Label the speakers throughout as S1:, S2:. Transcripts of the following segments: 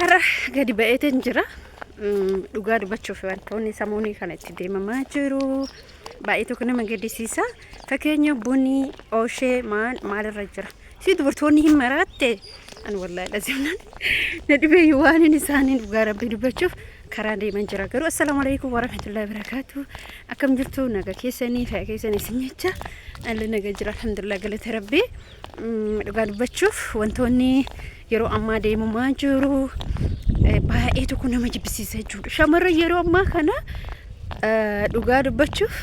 S1: Har'a gadi ba'eetiin jira. Dhugaa dubbachuuf wantoonni samoonii kana itti deemamaa jiru. Baay'ee tokko nama gaddisiisa. Fakkeenya bunii ooshee maal maalirra jira. Si dubartoonni hin maraatte an wallaahi dhazimnaan na dhibeeyyu waan hin isaanii dhugaa rabbii dubbachuuf karaa deeman jira. Garuu assalaamu alaikum warahmatullahi wabarakaatu. Akkam jirtu naga keessanii fayyaa keessanii isin jecha alli naga jira alhamdulillah galata rabbii. Dhugaa dubbachuuf wantoonni yeroo ammaa deemamaa jiru baay'ee tokko nama jibbisiisa jechuudha. Shamarran yeroo ammaa kana dhugaa dubbachuuf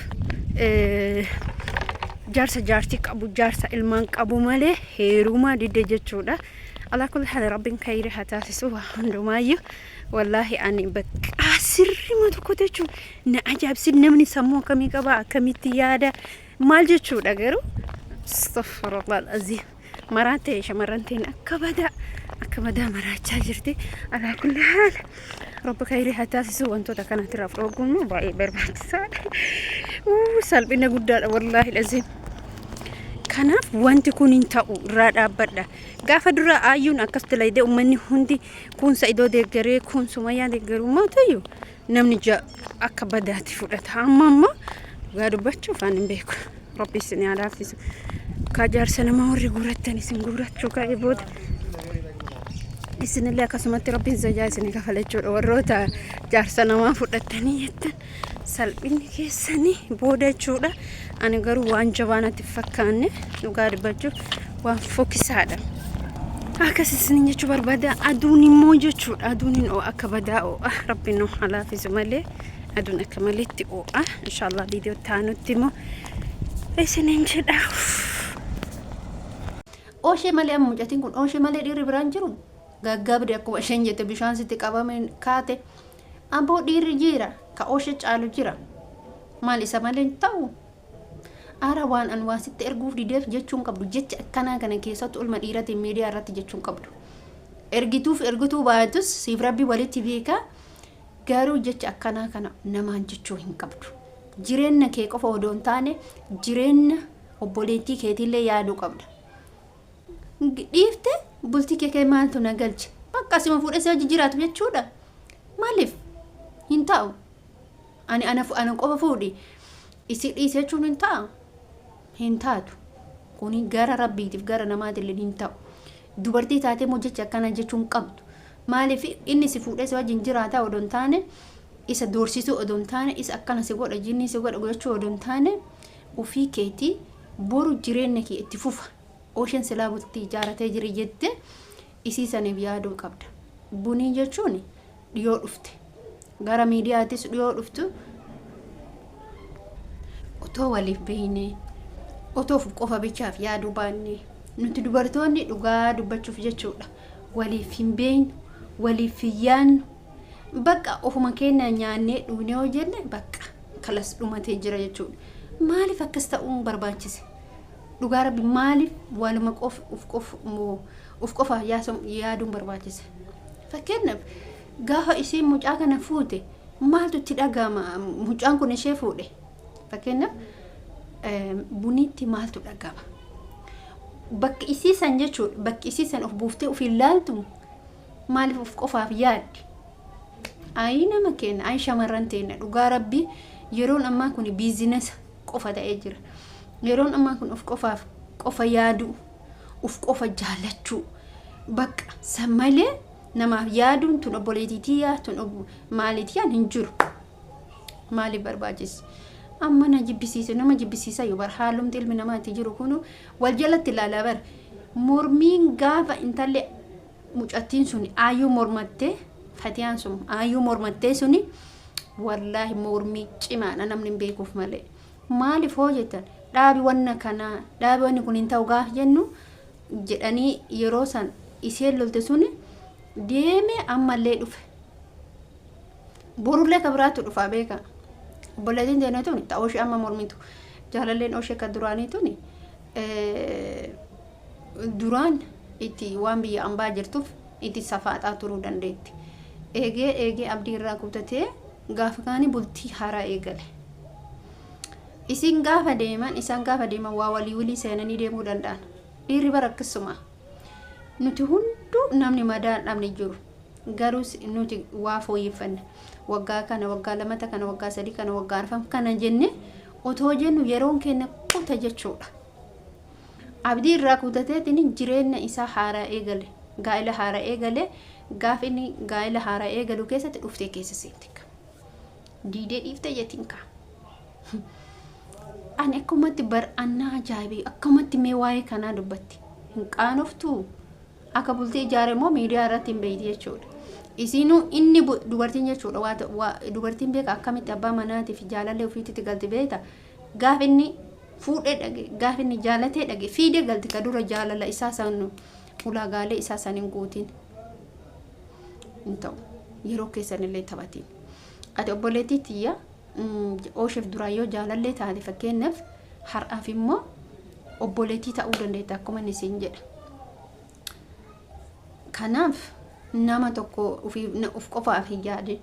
S1: jaarsa jaartii qabu jaarsa ilmaan qabu malee heeruma didde jechuudha. Alaa kulli haala rabbiin khayrii haa taasisu waa hundumaayyuu wallaahi ani bakka sirrima tokko jechuun na ajaa'ibsi namni sammuu akkamii qaba akkamitti yaada Maal jechuudha garuu astaghfirullah alazim maraa ta'e shamarran ta'in akka badaa akka badaa maraachaa jirti alaa kulli haal rabbi khayrii haa taasisu wantoota kanatti irraa dhoogguun immoo baay'ee barbaachisaadha. Uu, Salphina guddaadha wallaahi lazim. Kanaaf wanti kun hin ta'u irraa dhaabbadha. Gaafa dura aayyuun akkas dalaydee uummanni hundi kun Sa'idoo deeggaree kun Sumayyaa deeggaruu maatayyu namni akka badaatti fudhata. Amma ammoo dhugaa dubbachuuf ani hin beeku. Rabbi isin haa laaffisu. Kaa jaarsa namaa warri guurattan isin guurachuu ka'ee booda isinillee akkasumatti rabbiin zajaa isin kafala jechuudha. Warroota jaarsa namaa fudhattanii jettan salphinni keessanii booda jechuudha. Ani garuu waan jabaa natti hin fakkaanne dhugaa dubbachuuf waan fokkisaadha. Akkas isinin jechuu barbaada. Aduun immoo jechuudha. Aduun hin oo'a akka badaa oo'a. Rabbiin nu haa laaffisu malee aduun akka maleetti oo'a. Inshaallah viidiyoo itti aanutti immoo isinin jedha.
S2: Ooshee malee amma mucatiin kun ooshee malee dhiirri biraan jiru gaggabde akkuma isheen jette bishaan sitti qabame kaate aboo dhiirri jira ka ooshee caalu jira maal isa malee hin ta'u Ara waan an waa sitti erguuf dideef jechuun qabdu jecha akkanaa kana keessattu ilma dhiiratiin miidiyaa irratti jechuun qabdu. Ergituuf ergituu baatus siif rabbi walitti beeka garuu jecha akkanaa kana namaan jechuu hin qabdu. Jireenya kee qofa odoo hin taane jireenya obboleettii keetiillee yaaduu qabda. Dhiifte bultii kee kee maaltu na galche bakka sima fuudhee si hojii jiraatu jechuudha. Maaliif hin ta'u? Ani ana ana qofa fuudhi isii dhiisi jechuun hin ta'a? Hin taatu. Kuni gara rabbiitiif gara namaatillee hin ta'u. Dubartii taatee immoo jecha akkanaa jechuun qabdu. Maaliif inni si fuudhee si wajjin jiraataa odoo hin taane isa doorsisuu odoo hin taane isa akkana si godha jinnii si godha jechuu odoo hin taane ofii keetii boru jireenya kee itti fufa. Osheen silaa bultii ijaaratee jiri jettee isii saniif yaaduu qabda. Bunii jechuun dhiyoo dhufte. Gara miidiyaatis dhiyoo dhuftu otoo waliif beeknee otoo of qofa bichaaf yaaduu baannee nuti dubartoonni dhugaa dubbachuuf jechuudha waliif hin beeknu waliif hin yaadnu bakka ofuma keenya nyaannee dhugnee yoo jenne bakka kalas dhumatee jira jechuudha. Maaliif akkas ta'uun barbaachise? Dhugaa rabbi maaliif waluma qof uf qof uf qofaaf yaaduun barbaachise? Fakkeenyaaf gaafa isheen mucaa kana fuute maaltu itti dhaga'ama mucaan kun ishee fuudhe fakkeenyaaf buniitti maaltu dhaga'ama bakki isii san jechuudha bakki isii san of buuftee of hin laaltu maaliif of qofaaf yaaddi ayii nama keenya ayii shamarran teenya dhugaa rabbii yeroon ammaa kun biizinasa qofa ta'ee jira yeroon ammaa kun of qofaaf qofa yaaduu uf qofa jaalachuu bakka san malee namaaf yaaduun tun obboleetii tiyyaa tun maalii tiyyaan hin jiru maaliif barbaachise amma na jibbisiise nama jibbisiisa yoo bar haalumti ilmi namaa itti jiru kunu wal jalatti ilaalaa bar mormiin gaafa intalli mucattiin sun aayyuu mormattee fatiyaan sun aayyuu mormattee suni wallaahi mormii cimaadha namni hin beekuuf malee Maaliif hoo jettan dhaabi wanna kanaa dhaabi wanni kun hin ta'u gaaf jennu jedhanii yeroo san isheen lolte suni deeme ammallee dhufe. Borullee ka biraatu dhufa beeka. Obboleettiin teenya tuni ta oshee amma mormitu jaalalleen oshee ka duraanii tuni duraan itti waan biyya ambaa jirtuuf itti safaaxaa turuu dandeetti. Eegee eegee abdii irraa kutatee gaafa kaanii bultii haaraa eegale. Isin gaafa deeman isaan gaafa deeman waa walii walii seenanii deemuu danda'an. Dhiirri bara akkasuma. Nuti hunduu namni madaa hin dhabne jiru. Garuu nuti waa fooyyeffanna. Waggaa kana, waggaa lamata kana, waggaa sadii kana, waggaa arfan kana jenne otoo jennu yeroon keenya kuta jechuudha. Abdii irraa kutateetiin jireenya isaa haaraa eegale. Gaa'ela haaraa eegale. Gaaf inni gaa'ela haaraa eegalu keessatti dhuftee keessa seenti. Diidee dhiiftee jettiin kaa. Ani akkumatti bar'annaa ajaa'ibee akkumatti mee waa'ee kanaa dubbatti. Hin qaanoftuu? Akka bultii ijaare immoo miidiyaa irratti hin beeyti jechuudha. Isiinuu inni dubartiin jechuudha waa dubartiin beeka akkamitti abbaa manaatiif jaalallee ofiitti galti beekta. Gaaf inni fuudhee dhage, gaaf inni jaalatee dhage, fiidee galti ka dura jaalala isaa san ulaagaalee isaa san hin guutin. Hin ta'u. Yeroo keessan illee taphatiin. Ati obboleettii tiyya oosheef duraan yoo jaalallee taate, fakkeenyaaf har'aaf immoo obboleettii ta'uu dandeetta akkuma inni siin jedha. Kanaaf nama tokko of qofaaf hin yaadin.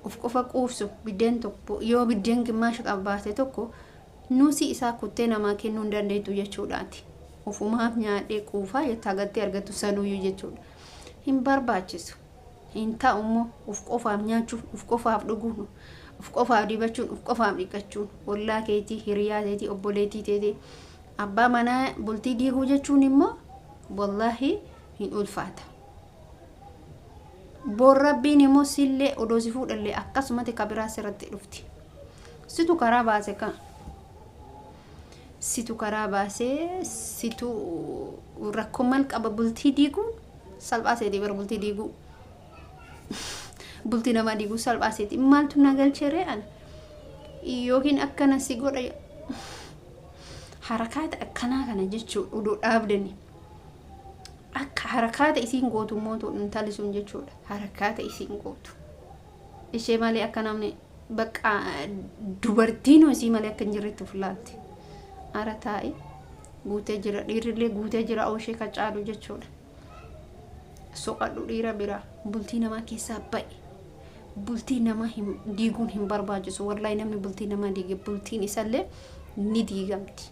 S2: Of qofa quufsu biddeen tokko yoo biddeen gimmaasha qabaate tokko nuusii isaa kuttee namaa kennuu hin dandeettu jechuudhaati. Ofumaaf nyaadhee quufaa jettaa gattee argattu sanuyyuu jechuudha. Hin barbaachisu. Hin ta'u immoo of qofaaf nyaachuuf, of qofaaf dhuguun, of qofaaf dibachuun, of qofaaf dhiqachuun, ollaa keetii, hiriyaa keetii, obboleettii teetii, abbaa manaa bultii diiguu jechuun immoo wallaahi hin ulfaata. Boor rabbiin immoo sillee odoo si fuudhallee akkasumatti kabiraa sirratti dhufti. Situ karaa baase kan. Situ karaa baasee, situ rakkoo mal qaba bultii diiguun salphaa seetii bara bultii diiguu. Bultii namaa diiguu salphaa seetii maaltu na galcheree ana. Yookiin akkana si godha harakaata akkanaa kana jechuudha odoo dhaabdanii. Akka harakaata isiin gootu immoo intalli sun jechuudha. Harakaata isiin gootu. Ishee malee akka namni bakka dubartiin isii malee akka hin jirretti of laalti. Ara taa'e guutee jira, dhiirrillee guutee jira ooshee ka caalu jechuudha. Soqadhu dhiira biraa, bultii namaa keessaa ba'i. Bultii namaa diiguun hin barbaachisu. Wallaahi namni bultii namaa diige bultiin isallee ni diigamti.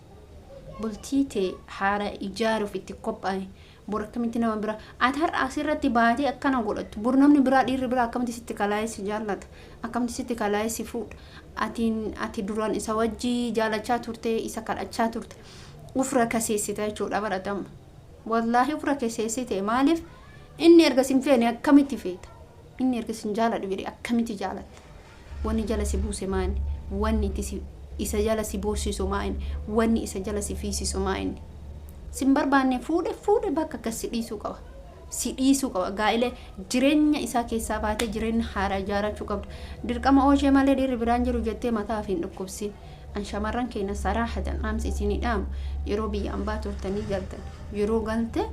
S2: Bultii tee haara ijaaruuf itti qophaa'e. Bor akkamitti nama biraa ati har'a asirratti baatee akkana godhattu, bor namni biraa, dhiirri biraa akkamitti sitti kalaa'ee si jaallata, akkamitti sitti kalaa'ee si fuudha? Atiin ati duraan isa wajjii jaalachaa turte, isa kadhachaa turte, ufra kaseessita jechuudha baratama. Wallaahi ufra kaseessite. Maaliif? Inni erga sin feene akkamitti feeta? Inni erga sin jaaladhu jedhe akkamitti jaalatta? Wanni jala si buuse maali? Wanni itti si isa jala si boossisu maali? Wanni isa jala si fiisisu maali? Sin barbaanne fuudhe fuudhe bakka akkas si dhiisuu qaba. Si dhiisuu qaba. Gaa'ila jireenya isaa keessaa baatee jireenya haaraa ijaarachuu qabda. Dirqama ooshee malee dhiirri biraan jiru jettee mataa fi hin dhukkubsin. An shamarran keenya saraahatan dhaamsi isinii dhaamu, yeroo biyya ambaa turtanii galtan, yeroo galte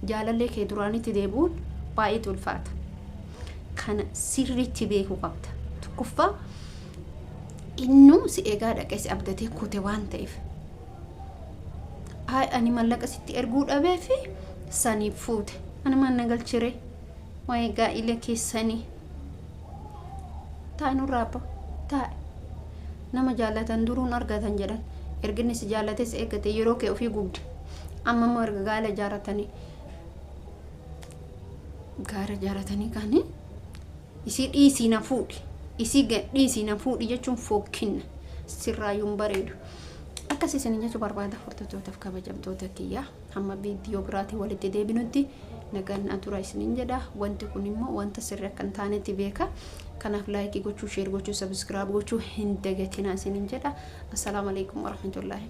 S2: jaalallee kee duraanitti deebi'uun baay'eetu ulfaata. Kana sirriitti beekuu qabda. Tokkoffaa innuu si eegaa dhaqee si abdatee kute waan ta'eef. Hayi ani mallaqa sitti erguu dhabee fi saniif fuute. Ani maal na galchiree? Waa'ee gaa'ila keessanii. Taa'e nurraa abba. Taa'e. Nama jaallatan duruun argatan jedhan. Erga inni si jaallatee si eeggate yeroo kee ofii gubde. Amma immoo erga gaa'ela ijaarratanii gaara ijaarratanii kaanii isii dhiisii na fuudhi. Isii dhiisii na fuudhi jechuun fokkinna. Sirraayyuu hin bareedu. Akkas isin jechuu barbaada, hordoftootaaf kabajamtoota kiyyaa. Hamma viidiyoo biraatiin walitti deebinutti nagaan naa tura isiniin jedha. Wanti kun immoo wanta sirrii akka hin taanetti beeka. Kanaaf like gochuu, share gochuu, subscribe gochuu hin dagatinaa isiniin jedha. Assalaamu alaikum warahmatullaahi.